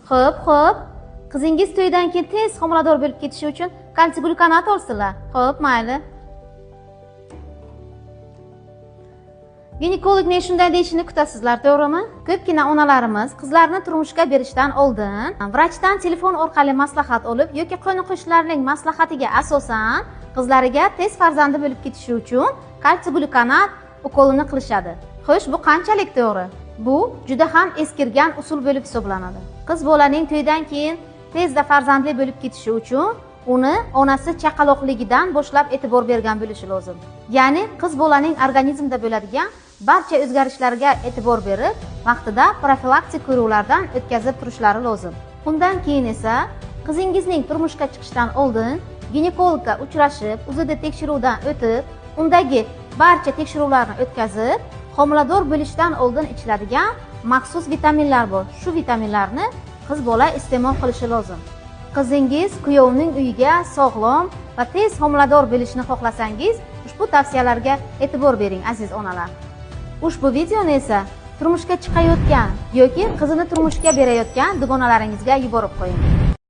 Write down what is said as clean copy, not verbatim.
Xo'p. Qizingiz to'ydan keyin tez homilador bo'lib ketishi uchun kalsiy glukonat olsinlar. Xo'p, mayli. Ginekologning shunday deyishini kutasizlar, to'g'rimi? Ko'pgina onalarimiz qizlarini turmushga berishdan oldin vrachdan telefon orqali maslahat olib yoki qo'ni-qo'shnilarning maslahatiga asosan qizlariga tez farzandi bo'lib ketishi uchun kalsiy glukonat ukolini qilishadi. Xo'sh, bu qanchalik to'g'ri? Bu juda ham eskirgan usul bo'lib hisoblanadi. Qiz bolaning to'ydan keyin tezda farzandli bo'lib ketishi uchun uni onasi chaqaloqligidan boshlab e'tibor bergan bo'lishi lozim. Ya'ni qiz bolaning organizmda bo'ladigan barcha o'zgarishlarga e'tibor berib, vaqtida profilaktik ko'ruvlardan o'tkazib turishlari lozim. Undan keyin esa qizingizning turmushga chiqishdan oldin ginekologga uchrashib, UZD tekshiruvdan o'tib, undagi barcha tekshiruvlarni o'tkazib, homilador bo'lishdan oldin ichiladigan maxsus vitaminlar bor. Shu vitaminlarni qiz bola iste'mol qilishi lozim. Qizingiz kuyovning uyiga sog'lom va tez homilador bo'lishini xohlasangiz, ushbu tavsiyalarga e'tibor bering, aziz onalar. Ushbu videoni esa turmushga chiqayotgan yoki qizini turmushga berayotgan dugonalaringizga yuborib qo'ying.